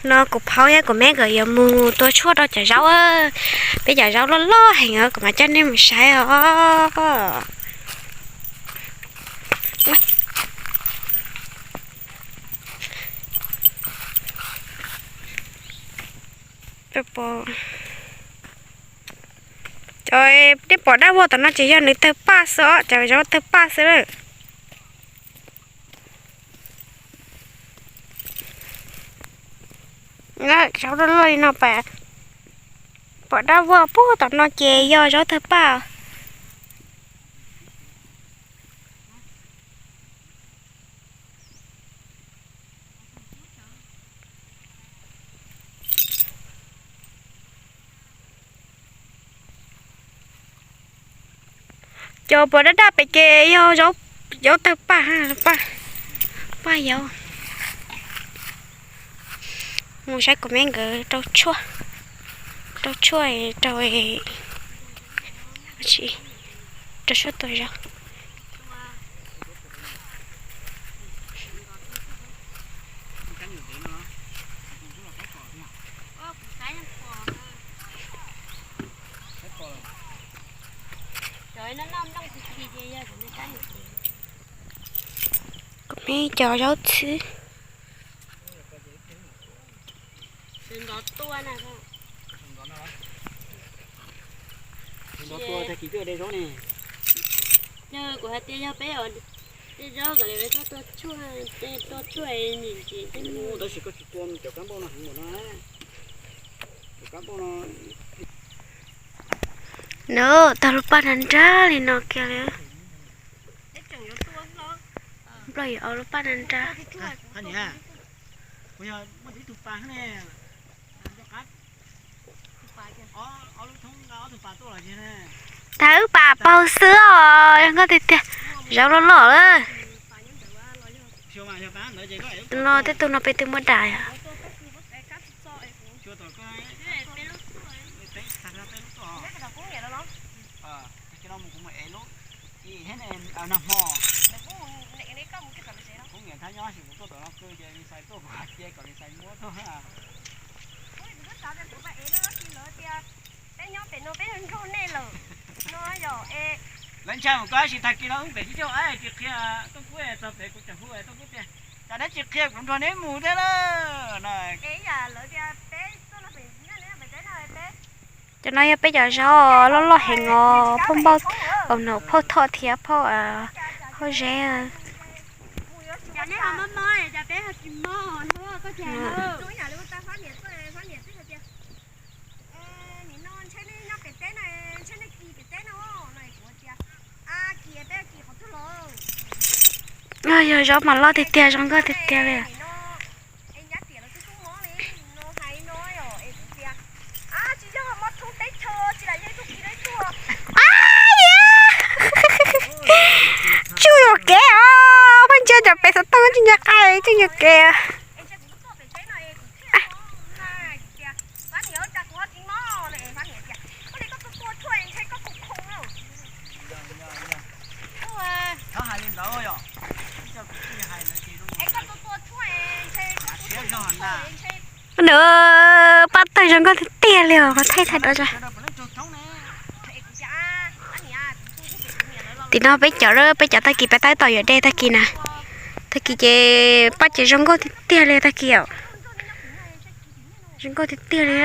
No kuv phaub thiab kuv me nkawd yuav mus tua tshuaj rau cov zaub. Peb cov zaub loj loj heev os, kuv mam coj nej mus saib os. Cov nej pom dab vog tom no ces yog nws tawg paj xwb os, cov zaub tawg paj xwb lawm. Zaub loj loj li no pas, pom dab vog puag tom no ces yog zaub tawg paj. Cov puas daj daj pem ces yog zaub tawg paj, paj yaub. Mus saib kuv me nkawd rau tshuaj, rau tshuaj, rau, rau tshuaj tua zaub. Kuv me cov zaub txhwb. Kuv hais tias yog peb tej zaub kom li peb txhob tua tshuaj, tua tshuaj nim ntsis tej mus. Tab sis koj tsis tua cov kab npauj no heev npaum no, cov kab npauj no. Nws tag lub paj nrab nrab li no kiag li. Nplog yuav ua lub paj nrab nrab. Tag wb pas paug xwb os, zoo nkauj tiag tiag. Zaub loj loj lawm. No tej tug no peb twb muab dam. Lawv ntshai mus koj tab sis tag kis no wb pem tsis caug, tsis qhia Tooj Kub, txog pem kuv tseem hu Tooj Kub tias, cas neb tsis qhia kuv nrog neb mus thiab na. Cov no yog peb cov zaub loj loj heev os, phauj npauj, phauj nau, phauj thoj thiab phauj hauj zeb. Yog zaub mas loj tiag tiag, zoo nkauj tiag tiag li. Tsuj yuam kev os, pheej ntsia cov pem xov tooj tsis ntsia qai, tsuj yuam kev. Nws paj tawg zoo nkauj tiag tiag li os, qhov thaij thaij rau tso. Tim no peb cov, peb cov tag kis peb tab tom yuav de tag kis na. Tag kis ces paj ces zoo nkauj tiag tiag li tag kis os. Zoo nkauj tiag tiag li.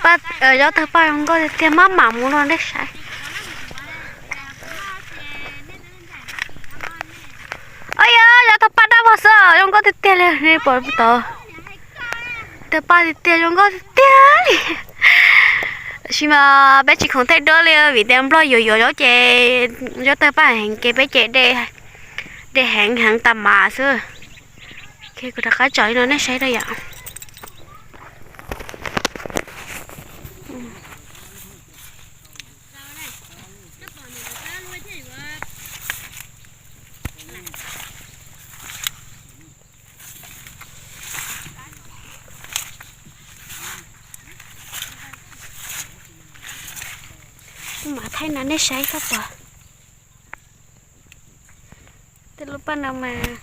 Paj, zaub tawg paj zoo nkauj tiag tiag, maj mam mus no nej saib. Au yog zaub tawg paj daj vog xwb, zoo nkauj tiag tiag li nej pom tod. Tawg paj tiag tiag, zoo nkauj tiag tiag li. Tab sis mas peb tsis khoom thaij duab li vim tias nplog yuav yuav zaub ces, zaub tawg paj heev ces peb ces de, Dej heev heev tas mas xwb. Kuv rov qab tsom li no nej saib rau yom. Kuv mam thaij no nej saib koj pom. Tej lub paj no mas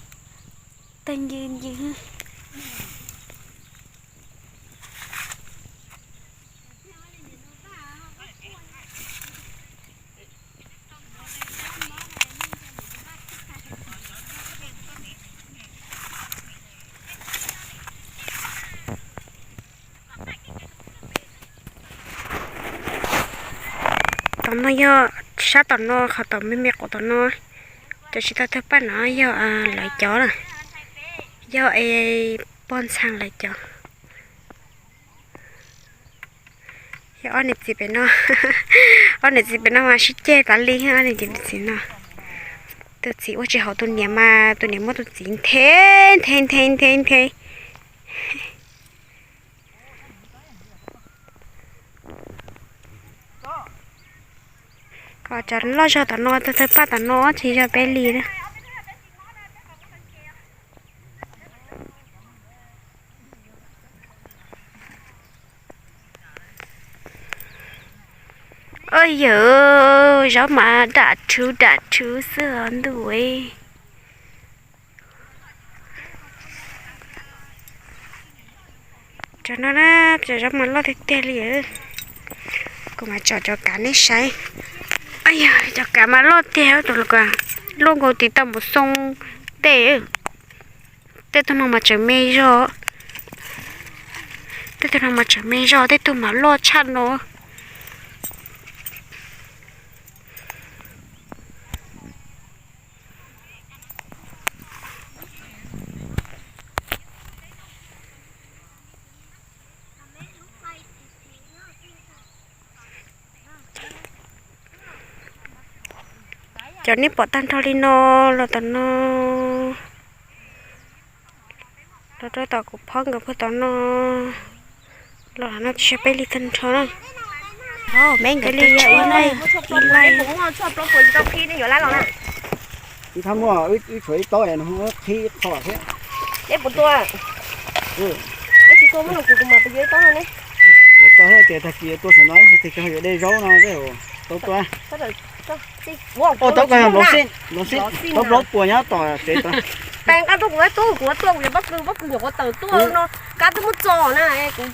tawg ncw ncw. Tom no yog sab tom no, qhov tom me me quav tom no, cov tsis tau tawg paj no yog lawv cov na, yog es poj ntxhee lawv cov. Yog ob niam txiv pem no, ob niam txiv pem no mas sib ceg tas li, ob niam txiv no. Tus txiv ua tsis haum tus niam mas tus niam muab tus txiv nthe nthe nthe nthe nthe. Ho cov loj zog tom no, tawg tawg paj tom no tsis yog peb li na. Oj yawm, zaub mas dam rhuv dam rhuv xwb os ntuj. Cov no na, cov zaub mas loj tiag tiag li. Kuv mam tsom cov kav nej saib. Cov kav mas loj tiag, luaj nkaus tiv tau npaum xoo tej. Tej tug no mas tseem me zog, tej tug no mas tseem me zog, tej tug mas loj tshaj no. Cov nej pom tag nrho li no los tom no, los rau tom kuv phob nkawd puag tom no, los no tsis yog peb li tag nrho na. Peb li yog ib laij, ib laij. Ib thab muaj wb tshuav ib taub no qhib ib qho thiab. Qhov koj thiaj tias tag kis tua xwm no, tag kis yuav de zaub no, tau tua. Ua taub koj yog nploov xib, nploov xib, taub plaub puas nyob tom tsev tua. Peb nqa tuaj kuv tub, kuv tua kuv yog pob kws, pob kws nyuam qhuav tawm tuaj no, kab twb muab tso na. Koj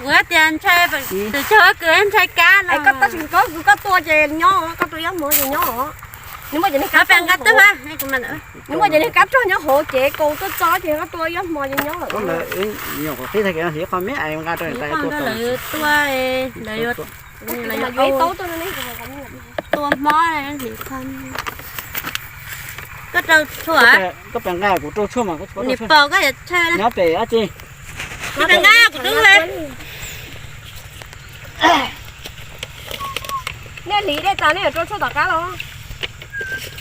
kuv tias ntshai, tus tsaug pob kws ntshai kab no. Koj tab sis koj kws koj tua ces nyob, koj tua yob hmo ces nyob. Nws muaj cov niag kab rog nyob hauv, nws muaj cov niag kab rog nyob hauv ces kaus tuaj tso ces koj tua yob hmo ces nyob lawm. Nyuam qhuav qhib tag kis no hliv qho me es nqa rau nws tais tua tau. Tua hmo, koj rau tshuaj, koj pem nqa kuv rau tshuaj mas, nws pom koj yam tsha nyob pem dab tsi. Koj pem nqa kuv rau. Nej hliv dej tas nej yuav rau tshuaj tom qab los?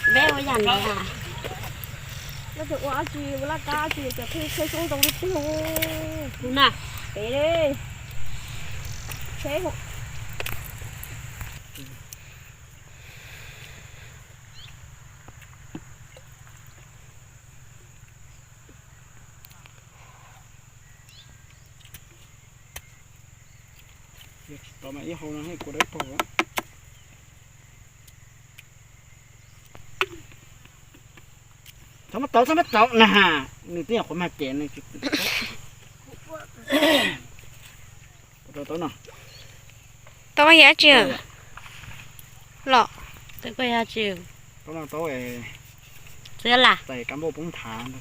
Peb ua yam no. Ua dab tsi ua laj kab tsi cov thwj tsheb xoob ntoo li tiag. Kuv na, pem tsheb. Tsis tau mas ib hau no kuv dawb paug. Txhob muab tauv, txhob muab tauv na, nws twb nyuam qhuav mag ces nws tsis tau no. Tauv yam dab tsi los? Tauv no tauv txais kab npauj poob nthav.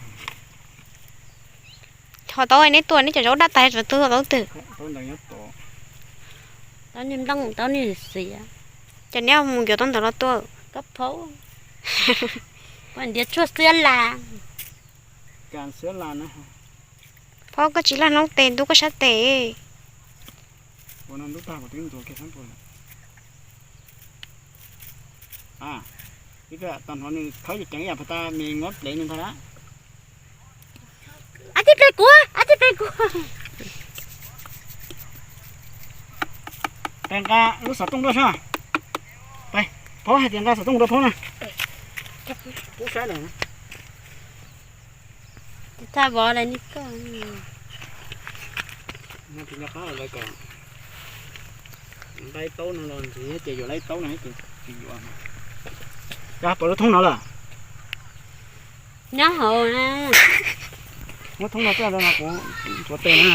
Ho tauv neb tua neb cov zaub daj tas, tau tug tau twg? Tauv niag ntoo, tauv niag xiav. Ces neb mus yuav tau ntawd los tua. Koj phaub, ntiav tshuaj xiab las. Phaub koj tsis laj noob tes ntub koj sab tes. Tsis pom tau hnov nws khawb ceev ib yam puas tas me muab plev nws ntag lawm. Ab tij plev kuv, ab tij plev kuv. Peb nqa lub xov tooj rau sab. Peb, Phob hais tias nqa xov tooj rau Phob na. Phob saib lawm. Txaj vov lawm ni koj. Nqa taub no los ntxiv ces yuav laib taub no ces tsis yuav. Cas pom lub thoob no lawm? Nyob hauv na. Muab thoob no coj rau no kuv ntxuav tes na.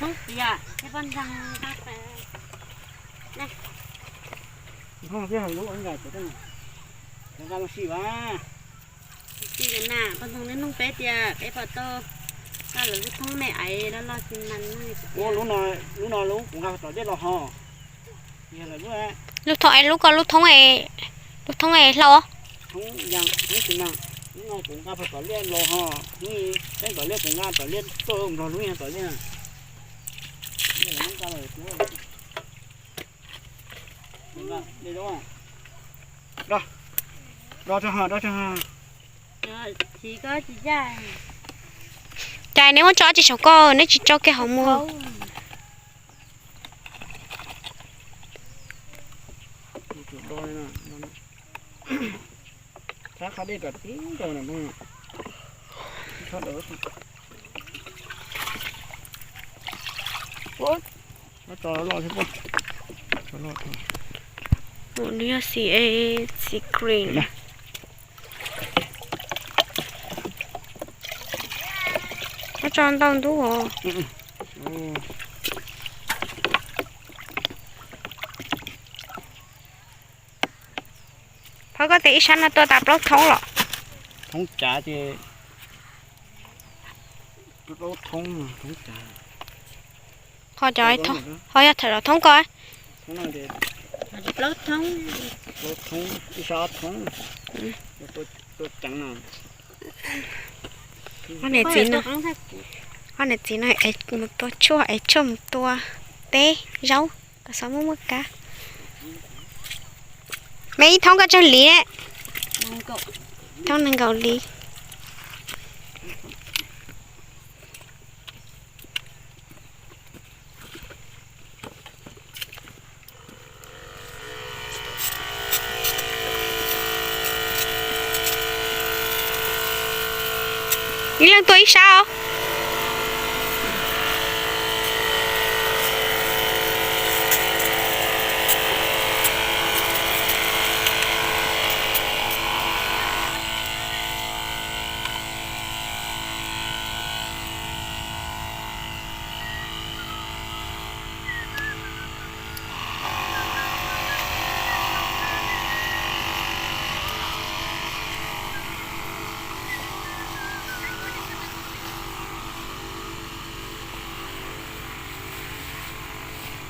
Thoob tias, thoob no twb hais lub nqa tsev, nqa los sim vas. Tsis na, pog ntxoog neb nug peb tias peb pom tau koj lawv lub thoob me aiv los los xi mas. Lub no, lub no lub kuv nqa tom dej los ho. Lub thoob es lub ko lub thoob, lub thoob es hlau. Thoob yas, thoob xi mas. Lub no kuv nqa pem tom liaj los ho, lub teeb tom liaj kuv nqa tom liaj tuaj nplog lub yas tom liaj. Do, do tso ho, do tso ho. Cas neb muab tso tsis saum ko, neb tsis tso kiag hauv mus. Txhab qab dej kom tib nkaus na. Nws yog xim, xim green. Muab tso ntau ntub os. Phauj, koj tias ib sab no tuaj tas plaub thoob los? Thoob cav ces plaub thoob, thoob cav. Qhov cov, ho yog tham thoob ko. Plaub thoob, ib sab ob thoob. Ob niam txiv no, ob niam txiv no es mus tua tshuaj es tshuaj mus tua teb zaub kom xav muaj muaj kab. Me ib thoob koj tsawg li? Thoob nees nkaum li. Ib leeg tua ib sab os.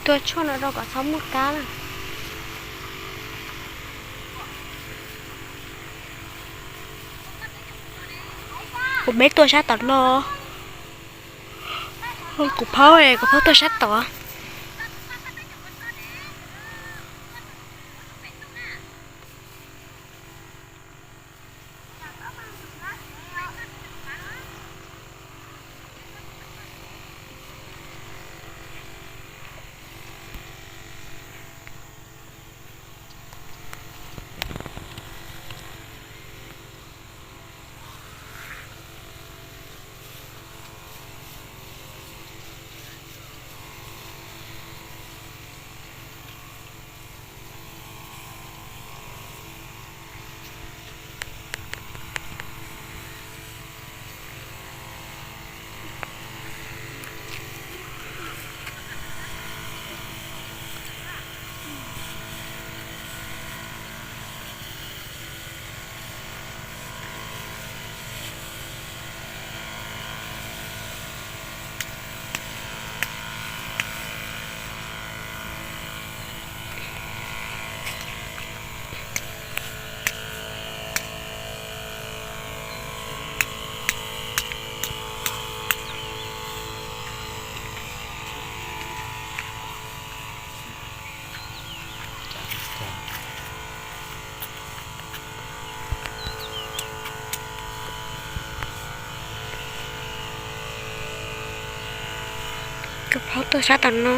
Tua tshuaj no rau kom txhob muaj kab na. Kuv peb tuaj sab tom no. Kuv phaub, kuv phaub tuaj sab tod. Koj phob tuaj sab tom no.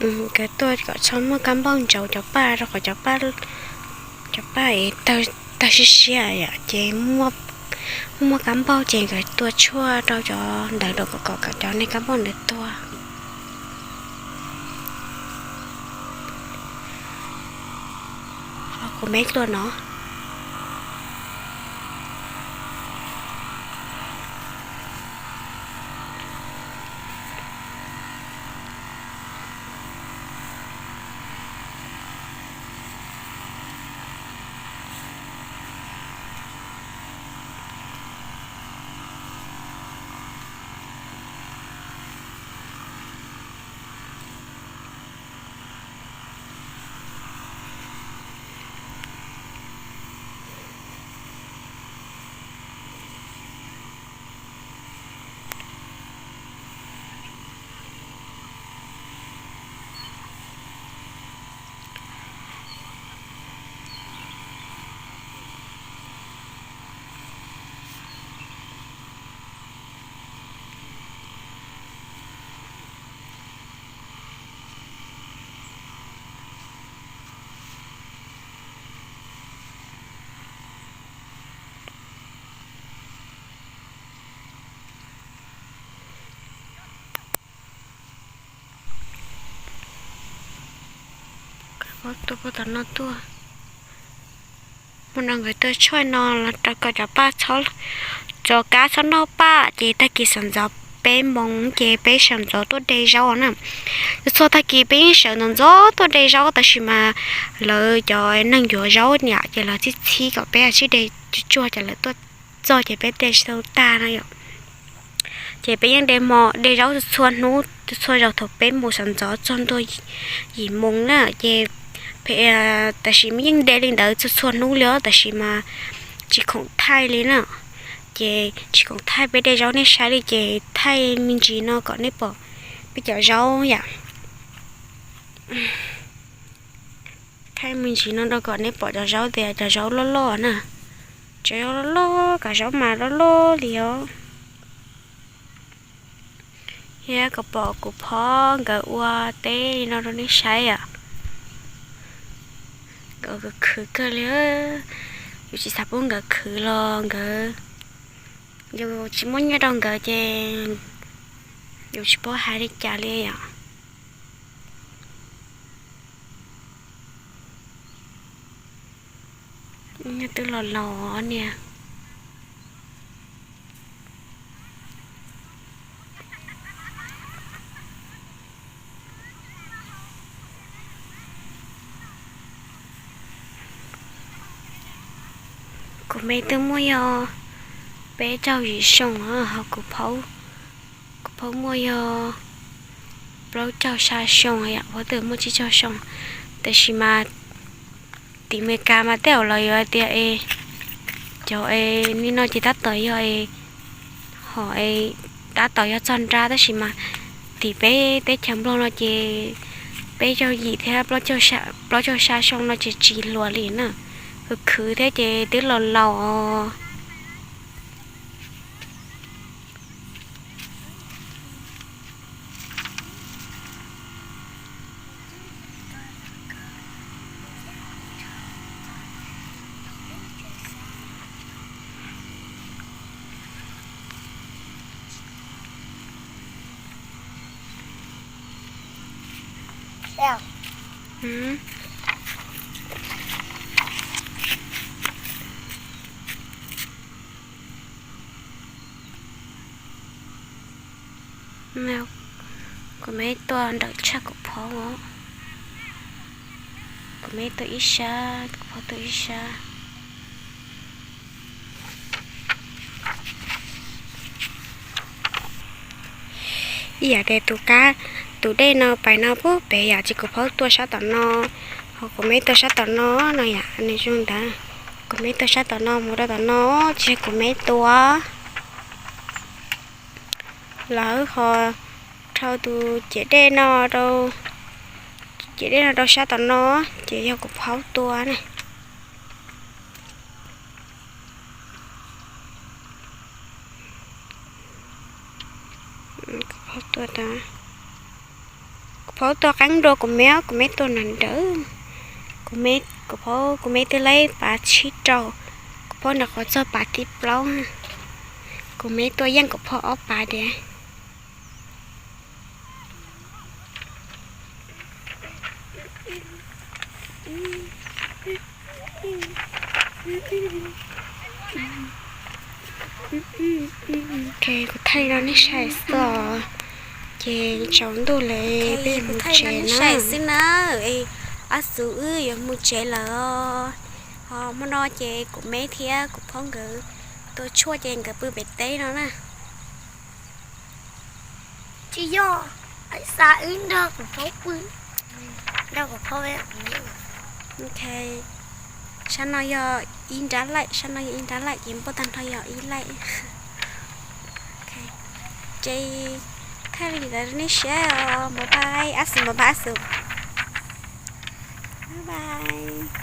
Nkawd tuaj kom txhob muaj kab npauj ntsaws cov paj rau qhov cov paj es tawg siab siab yom, ces muaj kab npauj ces nkawd tua tshuaj rau cov ntawd rau kom kom cov niag kab npauj ntawd tuag. Kuv me tuaj no. Tuaj puag tom no tuaj. Hmo no nkawd tua tshuaj no los rau kom cov paj, cov kab txhob noj paj, ces tag kis sawv ntxov peb moos ces peb sawv ntxov tuaj de zaub na. Txhua txhua tag kis peb yeej sawv ntxov ntxov tuaj de zaub tab sis mas lawv cov neeg yuav zaub niam ces lawv txhib txhib kom peb tsis de tsuag tsuag ces lawv tuaj txog ces peb de tsis tau tag no yom. Ces peb yeej de hmo de zaub txhua hnub txhua zaus thaum peb mus sawv ntxov txog ntua yim moos na ces, tab sis mas yeej de li ntawd txhua txhua hnub li os tab sis mas tsis khoom thaij li na. Ces tsis khoom thaij peb de zaub nej saib li ces thaij me ntsis no kom nej pom peb cov zaub yom. Thaij me ntsis no rau kom nej pom cov zaub tias cov zaub loj loj na. Cov zaub loj loj, cov zaub mas loj loj li os. Thiab kom pom kuv phob nkawd ua teb li no rau nej saib yom. Nkawd khwv kawg li, yus tsis xav pub nkawd khwv los nkawd, yus tsis muaj nyiaj rau nkawd ces yus tsis paub hais li cas li yom. Nyob twb los laus niag. Kuv me twb muaj yog peb caug yim xyoo, ho kuv phaub muaj yog plaub caug xya xyoo, yam phaub twb muaj tsib caug xyoo. Tab sis mas tim Amelikas mas tej zaum los yuav tias es cov es nim no ces tab tom yog es, ho es tab tom yog txog nrab tab sis mas tim peb teb chaws Nplog no ces peb caug yim thiab plaub caug xya xyoo no ces tsis hluas li na, khwv khwv thiab ces twb laus laus os. Kuv me tuaj nrawm tshaj kuv phob os. Kuv me tuaj ib sab, kuv phob tuaj ib sab. Ib yam tias tus kab, tus dej no pais no pub pem yom, ces kuv phob tuaj sab tom no, ho kuv me tuaj sab tom no no yom, nws zoo ntawd. Kuv me tuaj sab tom no mus rau tom no, ces kuv me tuaj. Lawv ho dhau tus ciam dej no rau, ciam dej no rau sab tom no, ces yog kuv phob tua na. Kuv phob tua qeeb dua kuv me, kuv me tua nram nrawm. Kuv me, kuv phob, kuv me twb laib pav tsib rau, kuv phob nram qhov txog pav thib plaub. Kuv me tua yeej kuv phob ob pav tiag. Ok, kuv thaij rau nej saib xwb, ces tsaus ntuj lawm peb mus tsev na. Xwb na, ab xus wb yuav mus tsev lawm. Ho hmo no ces kuv me thiab kuv phob nkawd tua tshuaj ces nkawd pw pem teb no na. Tsis yog, xa wb nrog kuv phob pw, nrog kuv phob. Ok, sab no yog ib nrab laim, sab no yog ib nrab laim ces npuaj tag nrho yog ib laim. Ces thaij li ntawd nej saib os, npam pais ab xus, npam pais ab xus, bye bye.